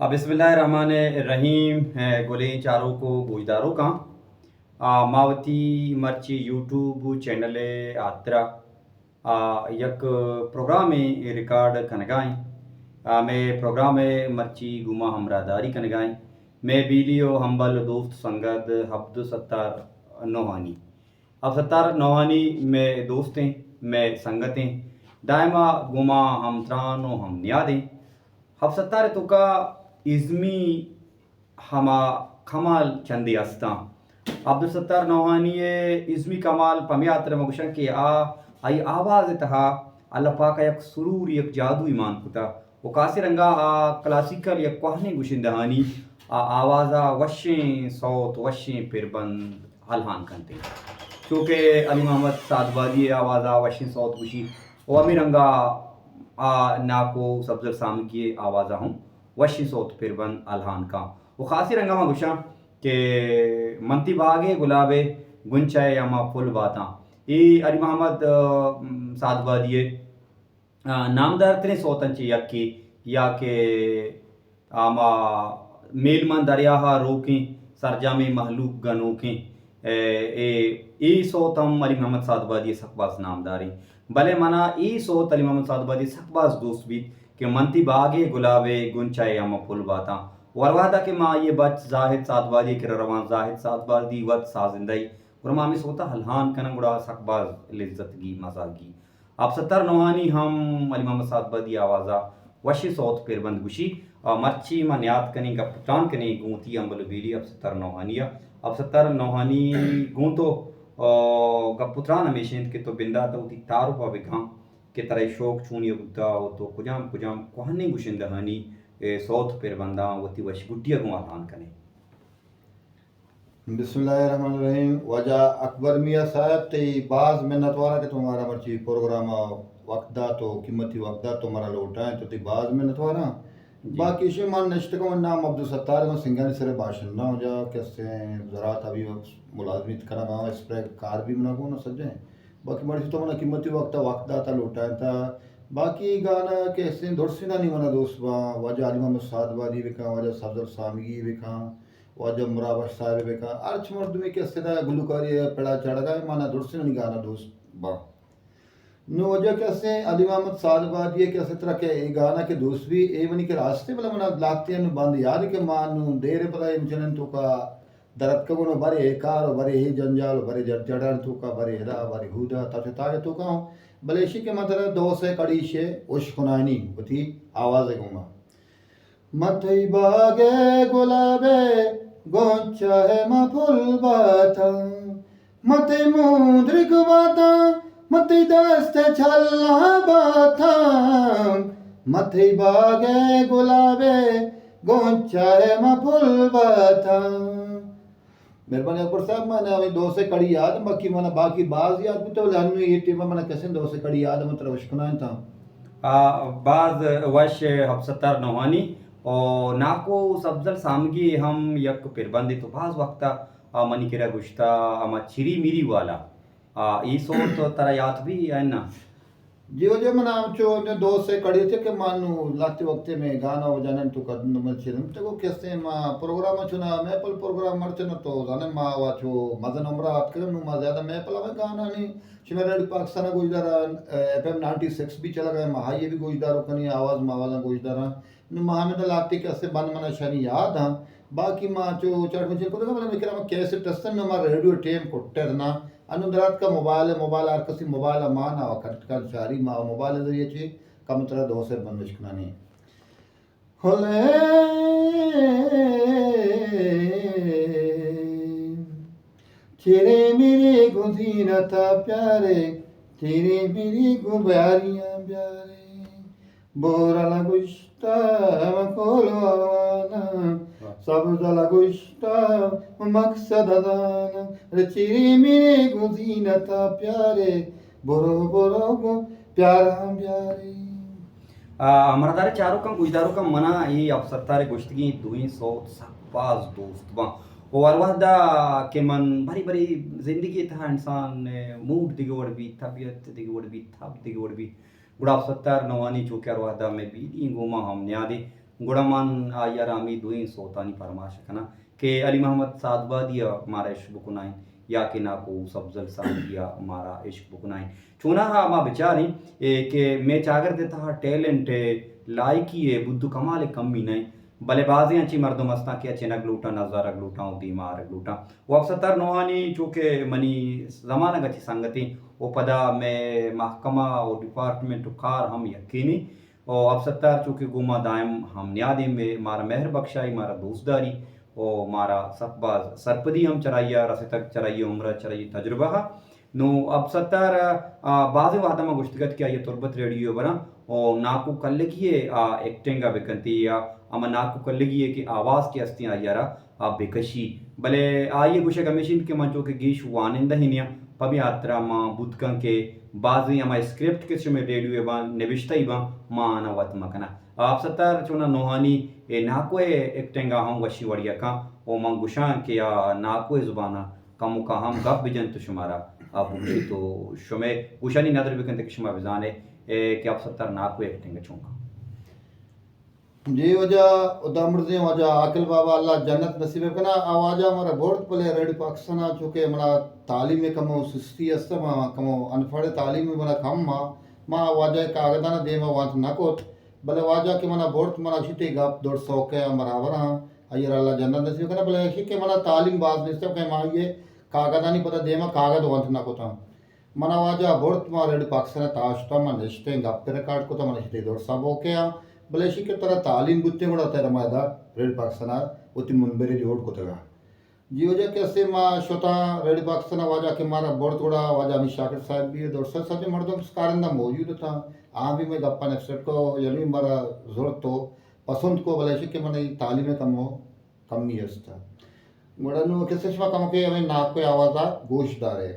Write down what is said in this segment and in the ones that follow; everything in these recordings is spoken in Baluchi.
آ، بسم اللہ الرحمن الرحیم۔ اے، گلیں چاروک و گوشداروکاں، آ، ما وتی مرچی یوٹیوب چینل ءِ ہاترا، آ، یک پروگرامے ریکارڈ کنگا ایں۔ آ، مئے پروگرام ءَ مرچی گوں ما ہمراہداری کنگا ایں مئے بیلی و ہمبل دوست سنگت عبدالستار نوحانی۔ عبدالستار نوحانی مئے دوستیں، مئے سنگتیں، دائما گوں ما ہمتران و ہم نیادیں۔ عبدالستار ءِ توکا ازمی ہما کمال چندے استاں۔ عبدالستار نوحانی ءِ ازمی کمال پمے ہاترا ما گوشاں کہ آ، آئی آواز ءِ تہا اللہ پاک ءَ یک سرور، یک جادوئی مان کتا۔ و خاصیں رنگا آ کلاسیکل یا کوہنیں گشندہانی آ آوازا وشیں سوت، وشیں پربند الہان کنت۔ چوکہ علی محمد سعدآبادی ءِ آوازا وشیں سوت گشی و ہمے رنگا آ ناکو سبزل سامگی ءِ آوازا ہم وشیں سوت پربند الہان کاں۔ و خاصیں رنگا ما گشاں کہ من تئی باگ ءِ گلاب ءِ گنچہ ءِ ہما پل باتاں۔ اے علی محمد، آ، سعدآبادی ءِ آ، نامدارتریں سوتاں چہ یکے، یا کہ ہما میل مان دریاہا روکیں، سرجمیں مہلوک گنوکیں، اے، اے، اے سوت ہم علی محمد سعدآبادی ءِ سک باز نامداریں۔ بلے منا اے سوت علی محمد سعدآبادی ءِ سک باز دوست بیت کہ من تئی باگ ءِ گلاب ءِ گنچہ ءِ ہما پل باتاں۔ و ہر وہدا کہ ما آئی ءِ بچ زاہد سعدآبادی ءِ کرا رواں، زاہد سعدآبادی وت سازندہ ئی، گڑا ما ہمے سوتا الہان کناں، گڑا سک باز لذت گی، مزہ گی۔ عبدالستار نوحانی ہم علی محمد سعدآبادی ءِ آوازا وشیں سوت پربند گشی۔ آ، مرچی ما نیاد کنیں، گپ و تران کنیں گوں وتی ہمبل و بیلی عبدالستار نوحانی ءَ۔ عبدالستار نوحانی، گوں تو، آ، گپ و تران ہمیش انت کہ تو بندات ءَ وتی تعارف ءَ بکن کہ ترا اے شوق چونی ءَ بوتا و تو کجام کجام کوہنیں گشندہانی، اے، سوت پربنداں وتی وش گڈی ءَ گوں الہان کنے۔ بسم اللہ الرحمن الرحیم۔ واجہ اکبر میاں صاحب، تئی باز منت واراں کہ تو مارا مرچی پروگرام ءَ وقت دات و قیمتی وقت دات، تو مارا لوٹائیں، تو تئی باز منت واراں۔ جی۔ باقی ایشی من نشتگاں، من نام عبدالستار، من سنگانی سر ءِ باشندہ آں، واجہ کسیں زراعت ءَ بھی ملازمت کنگا آں، اسپرے کار بھی منا گون سجیں۔ باقی مرچی تو منا قیمتی وقت ءَ وقت داتا، لوٹائینتا۔ باقی گانا کسیں درسینانی منا دوست باں، واجہ علی محمد سعدآبادی بکن، واجہ سبزل سامگی بکن، واجہ مراد بخش صاحب بکن، ہرچ مردمے کہ استیں گلوکاری ءِ پڑا چڑھگا، منا درسینانی گانا دوست باں۔ نوں واجہ کہ استیں علی محمد سعدآبادی ءِ کہ استیں ترا کہ اے گانا کہ دوست بی، اے منی کہ راستے، بلے منا لہتے نوں بند یاد کہ ما نوں دیر پدا اے مچنن توکا دراتکگوں، نوں برے اے کار و برے اے جنجال و برے جڑ جڑانی توکا، برے ادا، برے ہودا، تچ و تاگ توکا ہوں۔ بلے ایشی کہ من ترا دو سے کڑی شے اشکنانی وتی آواز گوما۔ من تئی باگ ءِ گلاب ءِ گونچہ ءِ من پل باتاں، من تئی موندرگ باتاں، من تئی دست ءِ چھلاں باتاں، من تئی باگ ءِ گلاب ءِ گونچہ ءِ من پل باتاں۔ مہربانی اکبر صاحب، من ہمے دو سے کڑی یاد، باقی من باقی باز یاد بوتہ، بلے انوں اے ٹیم ءَ من کسیں دو سے کڑی یاد، من ترا اشکنائینتاں۔ آ، باز وش عبدالستار نوحانی، او ناکو سبزل سامگی ہم یک پربندے تو باز وقتا آ منی کرا گشتا، ہما چری میری والا۔ آ، اے سوت ترا یات بی یا نہ؟ جی واجہ، من ہم چو دو سے کڑی تھے کہ من نوں لہتے وقتے میں گانا و جنن توکا من چلم تو کسے ما پروگرام چنا، محفل پروگرام مرچنا تو زانے ما وا چو مزن عمرہ آتکگن، نوں ما زیادہ محفل میں گانا نہیں، شما ریڈیو پاکستان گوشدارا، ایف ایم نائنٹی سکس بھی چلا گئے، ما ہائی بھی گوشدارو کنی، آواز ما آوازاں گوشدارا۔ نوں ما ہمدا لہتے کہ اسے بند منا شانی یاد ہاں۔ باقی ما چو چٹ مچل کتگا، بلے مئے کرا ہما کیسٹ استن، نوں ما ریڈیو ٹیم کٹت نا۔ انوں دراتکا موبائل، موبائل ہر کسی موبائل مان آ کٹ کن شاری، ما موبائل ذریعے چی کم ترا دو سے بندش کنانی۔ ہلے چیرے میرے گوں زینتا پیارے، چیرے میرے گوں بیاریاں بیارے۔ بورا لگوشتا مکولو آوانا، واہ۔ سبز لگوشتا مقصد دانا۔ رے چیری میرے گوں زینتا پیارے، برو برو گوں پیارا بیارے۔ آ، ہمراہدار چاروکاں، گوشداروکاں، منا اے عبدالستار گوشتگیں دوئیں سوت سک باز دوست باں۔ و ہر وہدا کہ من بری بری زندگی تہا انسان موڈ دگہ وڑ بیت، طبیعت دگہ وڑ بیت، تب دگہ وڑ بیت، گڑا عبدالستار نوحانی چو کہ ہر وہدا مئے بیدی گوما ہم نیادے، گڑا من آئی ءَ را ہمے دوئیں سوتانی پرماش کناں کہ علی محمد سعدبادی ءَ مارا عشق بکنائیں یا کہ ناکو سبزل سانگی ءَ مارا عشق بکنائیں۔ چوناہا ما بچاریں، اے، کہ مئے چاگرد ءِ تہا ٹیلنٹ ءِ، لائکی ءِ، بود و کمال ءِ کمی نہ انت، بلے بازیں انچیں مردم ہستاں کہ آ چنگ لوٹاں، نزارگ لوٹاں و دیما آرگ لوٹاں۔ و افسر تر نوہانی چو کہ منی زمانگ ءَ چہ سنگتیں و پدا مئے محکمہ و ڈیپارٹمنٹ و کار ہم یکینے۔ و افسر تر چو کہ گوں ما دائم ہم نیادیں، مئے، مارا مہر بخشائی، مارا دوست داری و مارا سک باز سرپدی ہم چرائی ءَ رستگ، چرائی ءِ عمر ءَ، چرائی ءِ تجربہ ءَ۔ نوں اب ستار، آ، بازیں وہداں ما گوشتگ ات کہ آئی ءَ تربت ریڈیو ءَ براں و ناکو کلگی ءِ آ ایکٹنگ ءَ بکنت یا ہما ناکو کلگی ءِ کہ آواز کہ استیں آئی ءَ را آ بکشی، بلے آئی ءِ گوشگ ہمیش انت کہ من چو کہ گیش وانندہ ہی نیاں، پمے ہاترا ما بوت کن کہ بازیں ہما اسکرپٹ کہ شمئے ریڈیو ءَ باں، نبشتہ ای باں، ما آناں وت مکناں۔ آپ ستار چونا نوہانی اے ناکو ءِ ایکٹنگ ءَ ہم وشی وڑیا کاں و من گوشاں کہ آ ناکو ءِ زبان ءَ کموکا ہم گپ بجنت و شمارا آ بگوشیت و شمئے گوشانی ندر بکنت کہ شما بزانے، اے، کہ آپ ستار ناکو ءِ ایکٹنگ ءَ چون کاں۔ جی واجہ، خدا مرزیں واجہ عاقل بابا اللہ جنت نصیب کنا۔ آ واجہ مارا برت بلے ریڈیو پاکستان ءَ چونکہ منا تعلیم ءِ کمو سستی است، ما کمو انپڑھ، تعلیم منا کم ما، ما واجہ ءِ کاگداں دیما وانت نہ کت۔ بلے واجہ کہ منا برت، منا گوشت اے گپ دڑ سوکے آں، برابر آں، آئی ءَ را اللہ جنت نصیب کنا، بلے ایشی کہ منا تعلیم باز نیست کہ ما آئی ءِ کاگدانی پدا دیما کاگد وانت نہ کتاں۔ منا واجہ برت، ما ریڈیو پاکستان ءَ تہا شتاں، ما نشتیں گپ ءَ ریکارڈ کتاں، من اشتے دڑ سبوکے آں، بلے ایشی کہ ترا تعلیم بوتیں گڑا ترا ما ادا ریڈیو پاکستان ءَ وتی منبرے جوڑ کتگ آں۔ جی واجہ کہ اسے ما شتاں ریڈیو پاکستان ءَ، واجہ کہ مارا برت گڑا واجہ حمید شاکر صاحب بھی، دڑ سد سجیں مردم کارندہ موجود اتاں، آ بھی مئے گپاں ایکسپٹ کو، یعنی مارا زرت و پسند کو، بلے ایشی کہ منی تعلیم ءِ کمو کمی است۔ گڑا نوں کسے شما کمکے ہمے ناکو ءِ آواز ءَ گوش دارے۔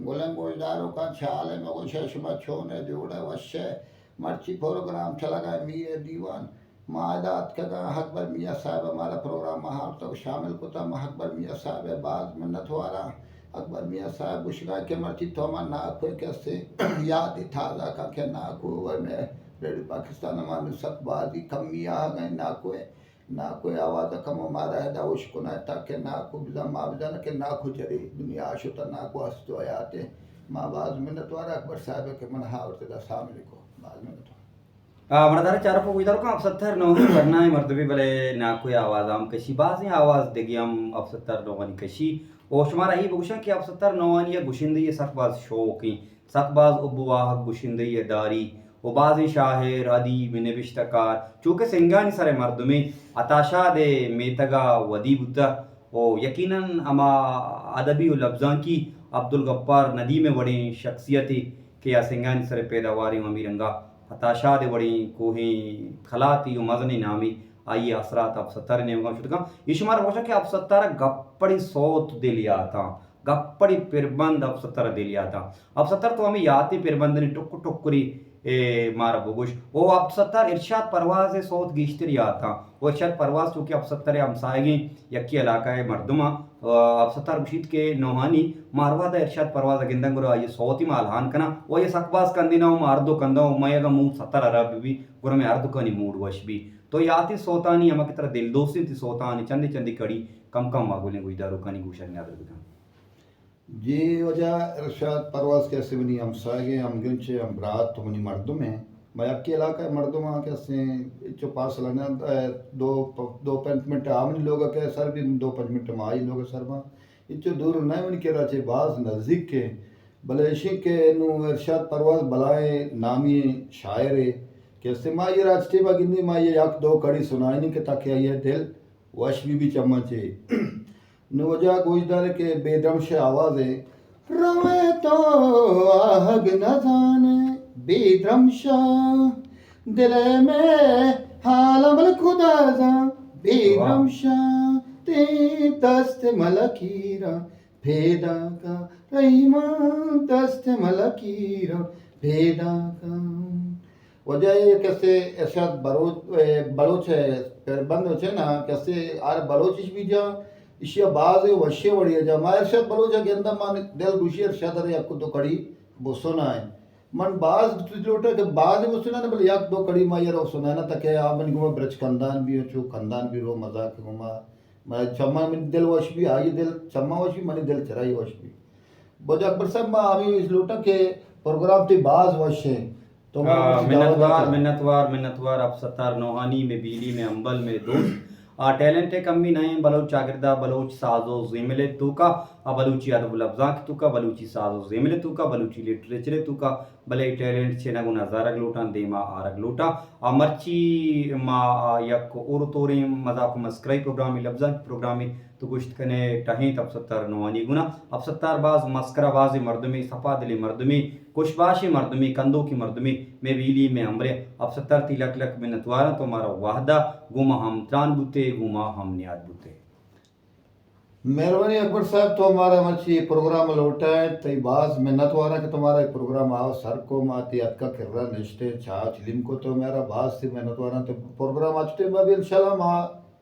گلیں گوشداروکاں چہ حال ءَ مگوش، شما چون ءَ، جوڑ ءَ، وش ءَ؟ مرچی پروگرام چلگ ءَ میر ءِ دیوان، ما ادا اتکگاں، اکبر میاں صاحب ءَ مارا پروگرام ءَ آورتگ، شامل کتگ۔ ما اکبر میاں صاحب ءِ باز منت واراں۔ اکبر میاں صاحب گوشگ ءَ کہ مرچی تو ما ناکو ءِ کسے یاد ءَ تازہ کن کہ ناکو ءَ مئے ریڈیو پاکستان ءَ ما نوں سک بازی کمی آہگ ءَ ناکو ءِ۔ ناکو ءِ آواز ءَ کمو مارا ادا ہوش کنائینت تاکہ ناکو بزاں، ما بزاناں کہ ناکو چرے دنیا ءَ شت ءُ ناکو ہست ءُ حیات اِنت۔ ما باز منتوار اکبر صاحب ءَ کہ من ءَ آورت ادا شامل کو۔ باز منتوار۔ آ، منا دارا چارپ ءُ گوشداروکاں، اب ستار نوہانی ورنائیں مردمے، بلے ناکو ءِ آواز ءَ ہم کشی، بازیں آواز دگہ ہم اب ستار نوہانی کشی۔ او شمارا اے بگوشاں کہ اب ستار نوہانی ءَ گشندہی ءِ سک باز شوق ایں۔ سک باز حب ءُ واہگ گشندہی ءَ داری ءُ بازیں شاعر، ادیب، نبشتہ کار چو کہ سنگانی سر ءِ مردمے عطا شاد ءِ میتگ ءَ ودی بوتہ ءُ یقیناً ہما ادبی ءُ لبزانکی عبدالغفار ندیم ءِ وڑیں شخصیتے کہ آ سنگانی سر ءِ پیداواریں ءُ ہمے رنگ ءَ عطا شاد ءِ وڑیں کوہیں کلاتے ءُ مزنیں نامے آئی ءِ اثرات اب ستار ءِ نیمگ ءَ شتگاں۔ اے شمارا گوشاں کہ اب ستار ءَ گپڑیں سوت دل یاتاں۔ گپڑی پربند اب ستار ءَ دل یاتاں۔ اب ستار تو ہمے یاتیں پربندانی ٹکر ٹکری، اے، مارا بگوش۔ او اب ستار ارشاد پرواز ءِ سوت گیشتر یاتاں۔ او ارشاد پرواز چونکہ اب ستار ءِ ہمساہگیں یکے علاقہ ءِ مردماں، آ، اب ستار گوشیت کہ نوہانی ماروا دا ارشاد پرواز ءَ گنداں گڑا آئی ءِ سوت ءَ ما الہان کناں۔ او آئی ءَ سک باز کندیناں ءُ ما ہر دو کنداں ءُ مئے اگاں موڈ ستار ہراب بہ بی گڑا مئے ہر دوکانی موڈ وش بی۔ تو یاتیں سوتانی ہما کہ ترا دل دوست انت، سوتانی چندے چندے کڑی کم کم ما گلیں گوشداروکانی گوشانی ندر بکن۔ جی واجہ، ارشاد پرواز کہ اسے منی ہمساہگے، ہم گرنچے، ہم برات تو منی مردم ہیں۔ ما یکے علاقہ ءِ مردم آں کہ اسے ہچو فاصلہ نہ، اے، دو پ-، دو پنچ منٹ آ منی لوگ ءَ کہ سر بی، دو پنچ منٹ ما آئی لوگ ءَ سر باں۔ ہچو دور نہ، منی کرا چہ باز نزدیک ہے۔ بلے اشی کہ نوں ارشاد پرواز بلائیں نامی شاعرے کہ اسے ما یہ راج ٹیما گندی، ما یہ یک دو کڑی سنائنی کہ تاکہ آئی دل وش بی بی چماں چے۔ نوں واجہ گوشدار کہ بے درمش آواز ہے۔ روے تو آہگ نزانے بے درمشا، دل میں حال عمل خدا زان بے واہ۔ درمشا، تے دست ملکیرا پیدا کا، رحیما دست ملکیرا پیدا کا۔ واجہ اے کسے ارشاد بروچ، اے، بلوچ ءِ پربند چے نا، کسے ہر بلوچ اش بی جا، اشیا باز وشیں وڑی جا۔ ما ارشاد بلوچ ءَ گنداں، ما دل گوشی ارشاد ءَ یک دو کڑی بسنا ایں۔ من باز لوٹاں کہ باز بسناں، بلے یک دو کڑی ما یرا سنانا تاکہ آ منی گوما برچ کندان بی، چو کندان بی رو مزاک گوما۔ ما چما منی دل وش بی، آئی دل چما وش بی، منی دل چرائی وش بی۔ بجا اکبر صاحب، ما ہمیں اس لوٹاں کہ پروگرام تی باز وش ہیں۔ تو ما آ، کچھ دعوت منتوار، داتا۔ منتوار، منتوار، عبدالستار نوحانی میں بیلی میں امبل میں دوست۔ آ، ٹیلنٹ ء کمی نہ ایں، بلوچ چاگرد ء بلوچ ساز و زیمل ء توکا، آ، بلوچی ادب و لبزانک ء توکا، بلوچی ساز و زیمل ء توکا، بلوچی لٹریچر ء توکا، بلے ٹیلنٹ چہ نہ گوں نزارگ لوٹاں، دیما آرگ لوٹاں۔ آ، مرچی ما، آ، یک اور توریں مذاق و مسکرائی پروگرامے، لبزانکی پروگرامے تو گوشت کنے ٹہینت عبدالستار نوحانی گونا۔ عبدالستار باز مسکرا بازیں مردمے، صفا دلیں مردمے، خوش باشیں مردمے، کندوکیں مردمے، مئے بیلی، مئے ہمبرے۔ عبدالستار تی لک لک منتواراں تو مارا وہدا گوں ما ہم تران بوتے، گوں ما ہم نیاد بوتے۔ مہربانی اکبر صاحب، تو مارا مرچی اے پروگرام لوٹائے، تئی باز منتواراں کہ تو مارا اے پروگرام آ سر کو، ما تی اتکا کرا نشتے، چاہ چلیم کو، تو مارا باز تی منتواراں۔ تو پروگرام اچ ٹیم ابھی انشاءاللہ ما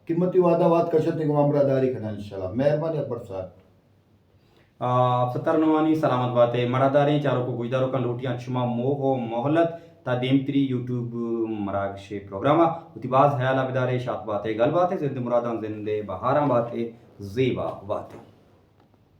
قیمتی وعدہ وعد کشت گوں ہمراہ داری کناں انشاءاللہ۔ مہربانی اکبر صاحب۔ آ، عبدالستار نوحانی سلامت باتے۔ مڑاداریں چاروک و گوشداروکاں لوٹیاں شما موہ و مہلت تا دیمتری یوٹیوب مراگش پروگرام ء وتی باز حیال ء بدارے، شات باتے، گل باتے، زند مراداں زند بہاراں باتے، زیبا باتے۔